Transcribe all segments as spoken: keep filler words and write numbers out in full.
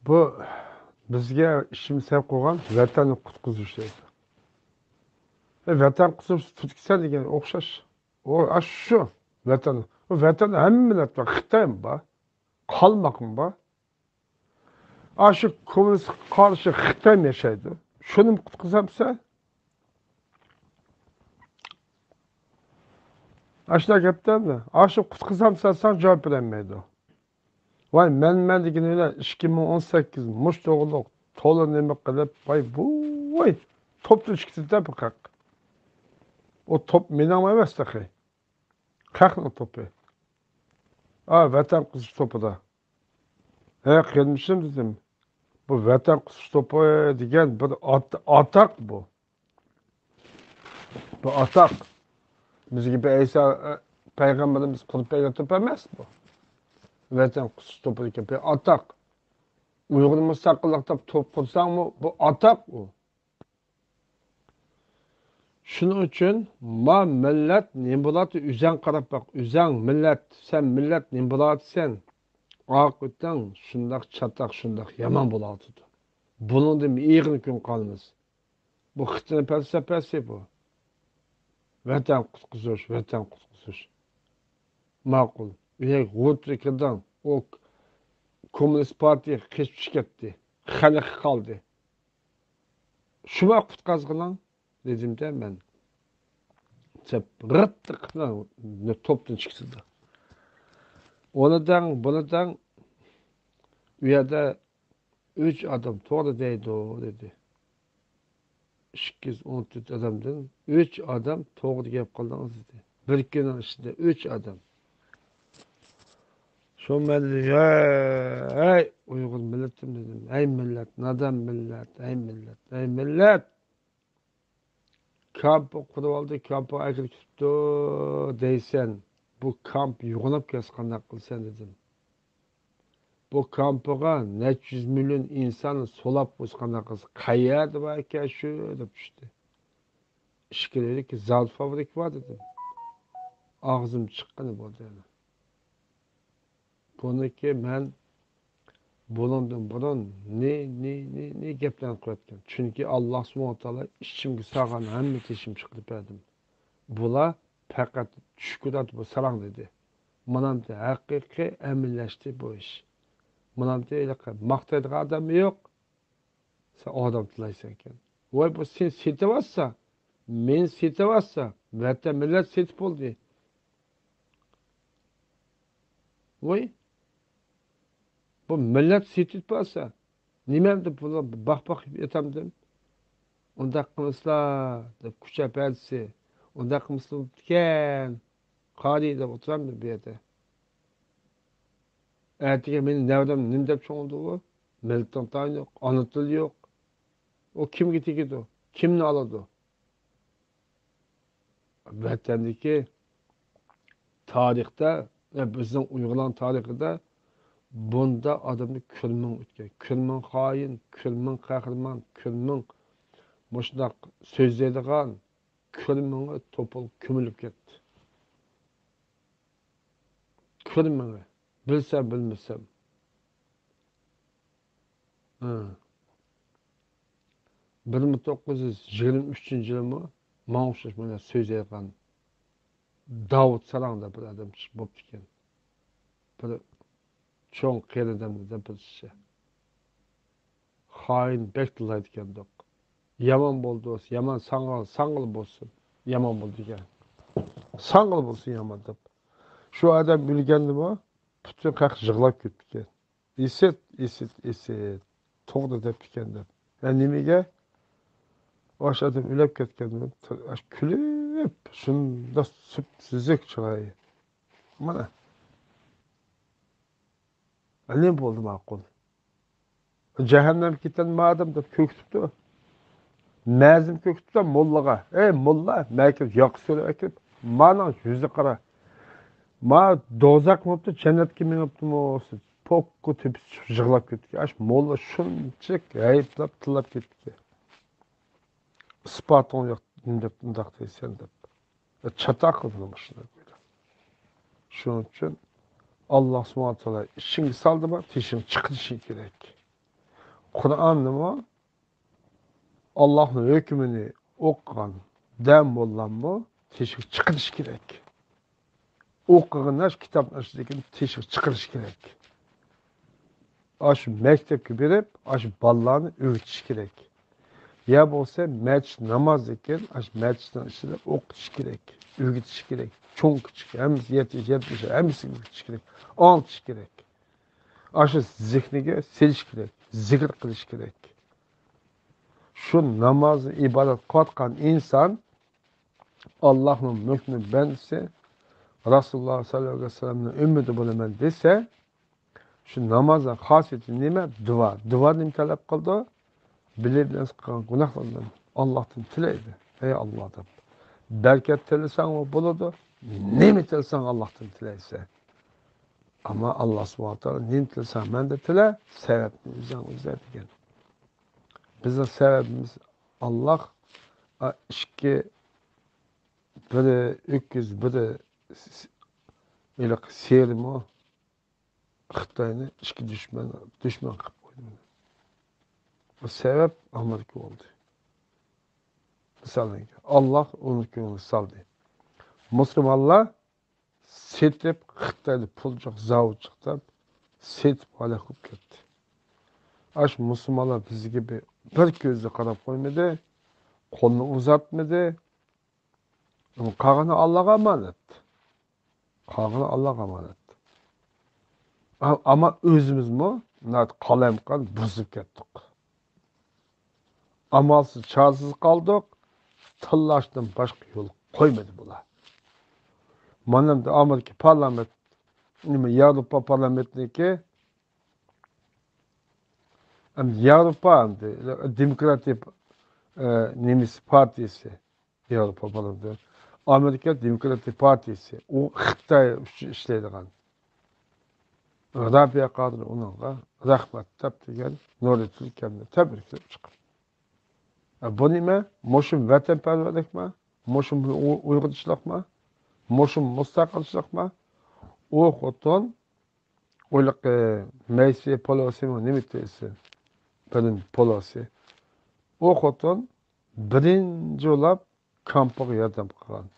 بۇ بىزگە ئىچىمىز سەپ قويغان ۋەتەننى قۇتقۇزۇش دەيدۇ. ئە، ۋەتەن قۇتقۇزۇش تۈركىستان دېگەن ئوخشاش. ئۇ، ئاشۇ شۇ ۋەتەن. ئۇ ۋەتەندە ھەممە مىللەت بار. خىتايمۇ بار. قالماقمۇ بار. ئاشۇ كوممۇنىستقا قارشى خىتايمۇ ياشايدۇ. شۇنىمۇ قۇتقۇزامسەن؟ ئاشۇنداق گەپتە ئەمدى. ئاشۇ قۇتقۇزامسەن، ساڭا جاۋاب بېرەلمەيدۇ. ۋاي، مەن، مەن دېگىنى بىلەن ئىككى مىڭ ئون سەككىز مۇشۇ توغرىلىق تولا نېمە قىلىپ، ۋاي، بۇ، ۋاي، توپتىن چىقتى-دە بۇ خەق. ئۇ توپ مېنىڭ ئەمەس تېخى. خەقنىڭ توپى. ئا، ۋەتەن قۇتقۇزۇش توپىدا. ھە، قېرىندىشىم دېدىم. بۇ ۋەتەن قۇتقۇزۇش توپى دېگەن بىر ئات-، ئاتاق بۇ. بۇ ئاتاق. بىزگە بىر ئەيسا، ئە، پەيغەمبىرىمىز قۇرۇپ بەرگەن توپ ئەمەس بۇ. ۋەتەن قۇتقۇزۇش توپىدىكى بىر ئاتاق. ئۇيغۇر مۇستەقىللىق دەپ توپ قۇرساڭمۇ، بۇ ئاتاق ئۇ. شۇنىڭ ئۈچۈن ما مىللەت نېمە بولاتتى، ئۆزەڭ قاراپ باق، ئۆزەڭ مىللەت، سەن مىللەت نېمە بولاتتىسەن؟ ئاقىۋىتىڭ شۇنداق چاتاق، شۇنداق يامان بولاتىدۇ. بۇنىڭدىن ئېغىر كۈن قالمىسۇن. بۇ خىتاينىڭ پەلسەپىسى بۇ. ۋەتەن قۇتقۇزۇش، ۋەتەن قۇتقۇزۇش. ماقۇل. ئۆيگە غۇترا كىردىڭ. ئۇ كوممۇنىست پارتىيە قېچىپ چۈشۈپ كەتتى. خەلققە قالدى. شۇما قۇتقازغىنىڭ، دېدىم-دە مەن. سەپ غىرتتىق توپتىن چىقسىدۇ. ئۇنى دەڭ، بۇنى دەڭ. ئۇ يەردە ئۈچ ئادەم توغرا دەيدۇ، دېدى. ئىككى يۈز ئون تۆت ئادەمدىن ئۈچ ئادەم توغرا گەپ قىلدىڭىز، دېدى. بىر كۈننىڭ ئىچىدە ئۈچ ئادەم. شۇ مەن، ھەي، ئۇيغۇر مىللىتىم، دېدىم. ھەي مىللەت، نادان مىللەت، ھەي مىللەت، ھەي مىللەت. كامپ قۇرۇۋالدى، كامپقا ئەكىرىپ كېتىپتۇ دەيسەن. بۇ كامپ يوغىناپ كەتسە قانداق قىلىسەن، دېدىم. بۇ كامپىغا نەچچە يۈز مىليون ئىنسان سولاپ قويسا قانداق قىلىسەن؟ قەيەردە بار ئىكەن شۇ، دەپ چۈشتى. ئىچكىرىدىكى زاۋۇت فابرىكا بار، دېدىم. ئاغزىم چىققىنى بولدى يەنە. بۇنىڭكى مەن بۇنىڭدىن بۇرۇن نى، نى، نى، نى گەپلەرنى قىلىۋەتكەن. چۈنكى ئاللا سۇبھانەھۇ ۋە تائالا ئىچىمگە سالغان ھەممە تېشىمنى چىقىرىپ بەردىم. بۇلار پەقەت چۈش كۆرەتتى بۇ ساراڭ، دېدى. مانامتى ھەقىقىي ئەمەلىيلەشتى بۇ ئىش. مانامتى ھېلىقى ماختايدىغان ئادەممۇ يوق. سەن ئادەم تىلەيسەنكەن. ۋاي، بۇ سېنى سېتىۋاتسا، مېنى سېتىۋاتسا، ۋەتەن مىللەت سېتىپ بولدى. ۋاي، بۇ مىللەت سېتىپ بارسا، نېمەمدە پۇل باق-باق يېتەمدىم؟ ئۇنداق قىلمىسىلا، دەپ كۈچەپ ھەدىسى. ئۇنداق قىلمىسىلا بوپتىكەن. قارى دەپ ئولتۇرامدىم بۇ يەردە. ئەتىگە مېنى نەۋرەم نېمە دەپ چوڭىدۇ ئۇ؟ مىللىتىنىڭ تايىنى يوق، ئانا تىلى يوق. ئۇ كىمگە تېگىدۇ؟ كىمنى ئالىدۇ؟ ۋەتەندىكى تارىختا، ئە، بىزنىڭ ئۇيغۇرلارنىڭ تارىخىدا بۇنداق ئادەمنى كۆرمىڭ ئۆتكەن. كۆرمىڭ خائىن، كۆرمىڭ قەھرىمان، كۆرمىڭ مۇشۇنداق سۆزلەيدىغان، كۆرمىڭى توپىلىق كۆمۈلۈپ كەتتى. كۆرمىڭى. بىلسەم، بىلمىسەم. ھە. بىر مىڭ توققۇز يۈز يىگىرمە ئۈچىنچى يىلىمۇ ماڭا ئوخشاش مانا سۆزلەيدىغان داۋۇت ساراڭ دەپ بىر ئادەم چىقىپ بوپتىكەن. بىر چوڭ قېرى ئادەملەردىن بىرسى. خائىن بەك تىللايدىكەندۇق. يامان بولدى، يامان ساڭا، ساڭىلا بولسۇن. يامان بولدى دېگەن. ساڭىلا بولسۇن يامان دەپ. شۇ ئادەم ئۆلگەندىمۇ پۈتۈن خەق يىغلاپ كېتىپتىكەن. ئىسىت، ئىسىت، ئىسىت. توغرا دەپتىكەن دەپ. ھە، نېمىگە؟ ئاشۇ ئادەم ئۆلۈپ كەتكەندىمۇ كۈلۈپ، شۇنداق سۈپسۈزۈك چىرايى. مانا. ئەلى بولدى ماقۇل. جەھەننەمگە كېتەلمەدىم دەپ كۆكتۈپتۇ. مەزىم كۆكتۈپتۇ موللىغا. ئەي موللا، مەكىر ياقا سۆرەپ ئەكىرىپ، مانىڭ يۈزىگە قارا. ما دوزاخ بوپتۇ، جەننەتكە مېڭىپتۇمۇ؟ پوكقا تېپىپ چىقىپ يىغلاپ كەتتى. ئاش موللا شۇنچىلىك ھەيىپلەپ تىللاپ كەتتى. ئىسپاتىڭ يوق، نېمە دەپ ئۇنداق دەيسەن دەپ. چاتاق قىلدىم شۇنداق ئويلاپ. شۇنىڭ ئۈچۈن ئاللا سۇبھانەھۇ ۋە تائالا ئىچىڭگە سالدىمۇ، تېشىڭ چىقىرىشىڭ كېرەك. قۇرئاننىمۇ، ئاللاھنىڭ ھۆكمىنى ئوقۇغان دەم بولغانمۇ تېشىغا چىقىرىش كېرەك. ئوقۇغىنى كىتابنى ئاچىدىكىن تېشىغا چىقىرىش كېرەك. ئاشۇ مەكتەپكە بېرىپ، ئاشۇ بالىلارنى ئۆگىتىش كېرەك. يا بولسا مەسچىت نامازدىكىن، ئاشۇ مەسچىتنىڭ ئىچىدە ئوقۇتۇش كېرەك، ئۆگىتىش كېرەك. چوڭ، كىچىك، ھەممىسى، يەتمىش، يەتمىش، ھەممىسىگە ئۆگىتىش كېرەك، ئاڭلىتىش كېرەك. ئاشۇ زېھنىگە سېلىش كېرەك، زىكىر قىلىش كېرەك. شۇ نامازنى ئىبادەت قىلىۋاتقان ئىنسان ئاللاھنىڭ مۆھنى بەندىسى، رەسۇلۇللاھ سەللەللاھۇ ئەلەيھى ۋەسەللەمنىڭ ئۈممىتى بولىمەن دېسە، شۇ نامازنىڭ خاسىيىتى نېمە؟ دۇئا. دۇئا نېمە تەلەپ قىلىدۇ؟ بىلىپ بىلمەس قىلغان گۇناھلاردىن ئاللاھتىن تىلەيدۇ. ئەي ئاللاھ دەپ. بەرىكەت تىلىسەڭمۇ بولىدۇ. نېمە تىلىسەڭ ئاللاھتىن تىلەيسەن. ئەمما ئاللاھ سۇبھانەھۇ ۋە تائالا نېمە تىلىسەڭ مەندىن تىلە، سەۋەبنى ئۆزۈڭ ئۆزلە دېگەن. بىزنىڭ سەۋەبىمىز ئاللاھ، ئا، ئىككى، بىرى ئۆكۈز، بىرى س-، ھېلىقى سېرىمۇ خىتاينى ئىككى دۈشمەن، دۈشمەن قىلىپ قويدى. بۇ سەۋەب ئامېرىكا بولدى. مىسالىنى، ئاللاھ ئۇنىڭ كۆڭلىگە سالدى. مۇسۇلمانلار سېتىپ، خىتايدا پۇل جىق، زاۋۇت جىق دەپ سېتىپ ھالاك بولۇپ كەتتى. ئاشۇ مۇسۇلمانلار بىزگە بىر، بىر كۆزى قاراپ قويمىدى، قولىنى ئۇزارتمىدى. قالغىنى ئاللاغا ئامانەت. قالغىنى ئاللاغا ئامانەت. ئا-، ئەمما ئۆزىمىزمۇ ناھايىتى قالايمىقان بۇزۇپ كەتتۇق. ئامالسىز، چارىسىز قالدۇق. تىللاشتىن باشقا يول قويمىدى بۇلار. مانا ئەمدى ئامېرىكا پارلامېنت، نېمە، ياۋروپا پارلامېنتىنىڭكى، ئەمدى ياۋروپا ئەمدى دېموكراتىك، ئە، نېمىسى، پارتىيىسى، ياۋروپا پارلامېنتى، ئامېرىكا دېموكراتىك پارتىيىسى، ئۇ خىتاي ئۈچۈن ئىشلەيدىغان. رابىيە قادىر ئۇنىڭغا رەھمەت دەپ دېگەن نۇرى تۈركەمنى تەبرىكلەپ چىقىپ. ئە، بۇ نېمە؟ مۇشۇ ۋەتەنپەرۋەرلىكمۇ؟ مۇشۇ ئۇ-، ئۇيغۇرچىلىقمۇ؟ مۇشۇ مۇستەقىلچىلىقمۇ؟ ئۇ خوتۇن، ئۇلىقى مەيسى پولوسىمۇ نېمە دېسە، بىرىن پولوسى. ئۇ خوتۇن بىرىنچى بولۇپ كامپىغا ياردەم قىلغان.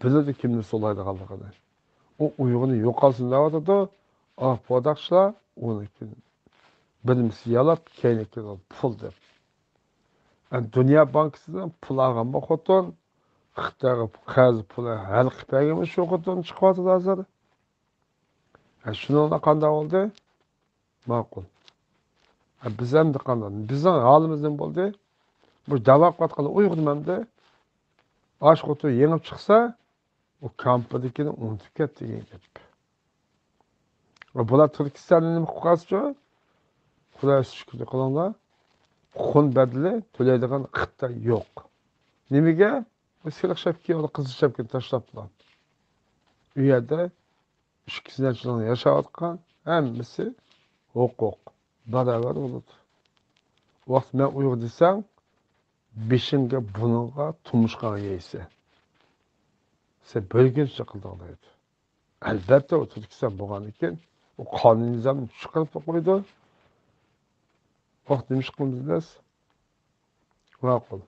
بىلىدۇ كىمنى سولايدىغانلىقىنى. ئۇ ئۇيغۇرنى يوقالسۇن دەۋاتىدۇ. ئاھ، پوداقچىلار ئۇنى بىرىمسى يالاپ، كەينىگە پۇل دەپ. ئەمدى دۇنيا بانكىسىدىن پۇل ئالغان بۇ خوتۇن، خىتايغا قەرز پۇلى ھەل قىلىپ بەرگەنمۇ شۇ خوتۇن چىقىۋاتىدۇ ھازىر. ھە، شۇنىڭدا قانداق بولدى؟ ماقۇل. ھە، بىز ئەمدى قانداق؟ بىزنىڭ ھالىمىز نېمە بولدى؟ بۇ دەۋا قىلىۋاتقان ئۇيغۇر ئەمدى ئاش خوتۇن يېڭىپ چىقسا، ئۇ كامپىدىكىنى ئۇنتۇپ كەت دېگەن گەپ. ۋە بۇلار تۈركىستاننى نېمە قىلىپ قالسىچۇ؟ خۇدايغا شۈكۈر قىلىڭلار. خۇن بەدىلى تۆلەيدىغان خىتاي يوق. نېمىگە؟ بۇ سېرىق شەپكە، قىزىل شەپكىنى تاشلاپلا. ئۇ يەردە ئىككى يۈز نەچچە يىل ياشاۋاتقان ھەممىسى ھوقۇق، باراۋەر بولىدۇ. ۋاقىت مەن ئۇيغۇر دېسەڭ، بېشىڭغا، بۇنىڭغا، تۇمشۇقىڭغا يەيسەن. سەن بۆلگۈنچىلىك قىلدىڭ دەيدۇ. ئەلبەتتە، ئۇ تۈركىستان بولغاندىن كېيىن ئۇ قانۇن نىزامنى چىقىرىپ قويىدۇ. ۋاقىت نېمە ئىش قىلىمىز بىز؟ ماقۇل.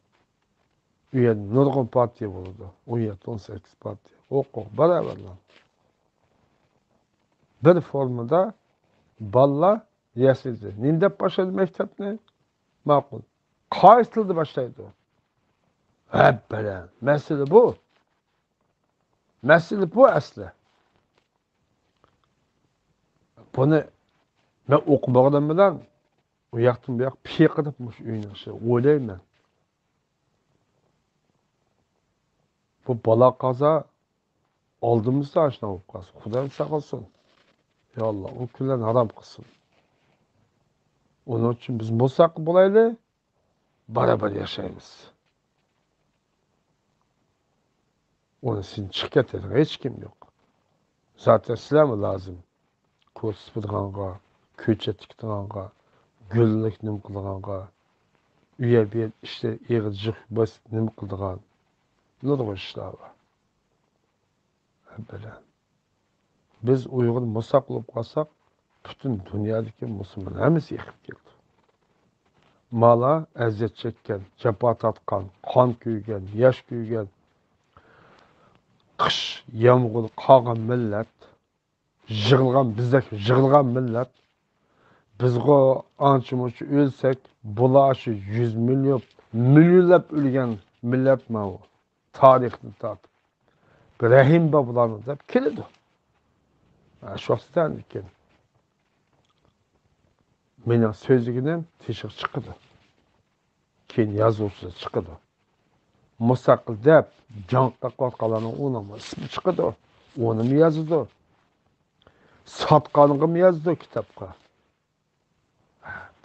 ئۇ يەردە نۇرغۇن پارتىيە بولىدۇ. ئون يەتتە، ئون سەككىز پارتىيە. ھوقۇق، باراۋەرلىك. بىر فورمىدا بالىلار يەسلىدە. نېمە دەپ باشلايدۇ مەكتەپنى؟ ماقۇل. قايسى تىلدا باشلايدۇ؟ ھەببەلە. مەسىلە بۇ. مەسىلە بۇ ئەسلى. بۇنى مەن ئوقۇمىغىنىم بىلەن ئۇ ياقتىن بۇ ياق پىقىدىپ مۇشۇ ئۆينىڭ ئىچىدە ئويلايمەن. بۇ بالا قازا ئالدىمىزدا ئاشۇنداق بولۇپ قالسا، خۇدايىم ساقلىسۇن. يا ئاللا، ئۇ كۈنلەرنى ھارام قىلسۇن. ئۇنىڭ ئۈچۈن بىز مۇستەقىل بولايلى، باراۋەر ياشايمىز. ئۇنى سىن چىقىپ كېتىدىغان ھېچكىم يوق. زاتەن سىلەرمۇ لازىم. كوچا سۈپۈرىدىغانغا، كۆچەت تىكىدىغانغا، گۈللۈك نېمە قىلىدىغانغا، ئۇ يەر بۇ يەر ئىشلار ئېغىر جىق بېسىپ نېمە قىلىدىغان. نۇرغۇن ئىشلار بار. بىلەن. بىز ئۇيغۇر مۇستەقىل بولۇپ قالساق، پۈتۈن دۇنيادىكى مۇسۇلمان ھەممىسى ئېقىپ كېلىدۇ. مالا ئەزىيەت چەككەن، جاپا تارتقان، قان كۆيگەن، ياش كۆيگەن، قىش يامغۇر قاغان مىللەت، يىغلىغان، بىزدەك يىغلىغان مىللەت. بىزغۇ ئانچە مۇنچە ئۆلسەك، بۇلار شۇ يۈز مىليون، مىليونلاپ ئۆلگەن مىللەت ماۋۇ. تارىختىن تارتىپ، رەھىم بار بۇلارنىڭ دەپ كېلىدۇ. ھە، شۇ ۋاقىتتا لېكىن مېنىڭ سۆزلىگىنىم تېشىغا چىقىدۇ. كېيىن يازغۇچىسى چىقىدۇ. مۇستەقىل دەپ جەڭ قىلىۋاتقانلارنىڭ ئۇنىڭمۇ ئىسمى چىقىدۇ. ئۇنىمۇ يازىدۇ. ساتقانغىمۇ يازىدۇ كىتابقا.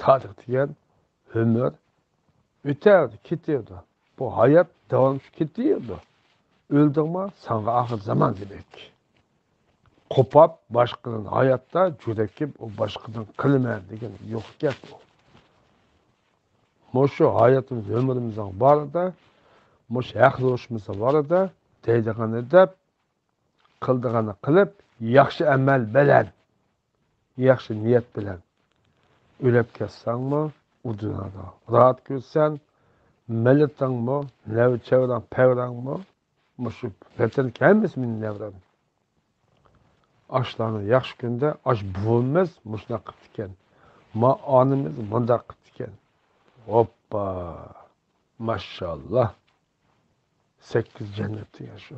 تارىخ دېگەن ئۆمۈر ئۆتەۋېرىدۇ، كېتىۋېرىدۇ. بۇ ھايات داۋاملىشىپ كېتىۋېرىدۇ. ئۆلدۈڭمۇ، ساڭا ئاخىر زامان دېمەك. قوپاپ باشقىدىن ھاياتتا جۈرەكىپ، ئۇ باشقىدىن قىلىمەن دېگەن يوق گەپ ئۇ. مۇشۇ ھاياتىمىز، ئۆمرىمىزنىڭ بارىدا، مۇشۇ ھەق روشىمىزنىڭ بارىدا دەيدىغىنى دەپ، قىلىدىغىنى قىلىپ، ياخشى ئەمەل بىلەن، ياخشى نىيەت بىلەن ئۆلۈپ كەتسەڭمۇ، ئۇ دۇنيادا راھەت كۆرىسەن. مىللىتىڭمۇ، نەۋرە-چەۋرەڭ، پەۋرەڭمۇ، مۇشۇ ۋەتەنگە ھەممىسى مېنىڭ نەۋرەم. ئاشۇلارنى ياخشى كۈندە، ئاش بوۋىمىز مۇشۇنداق قىپتىكەن، ما ئانىمىز مۇنداق قىپتىكەن. ھوپپا، ماشاللا. سەككىز جەننەت دېگەن شۇ.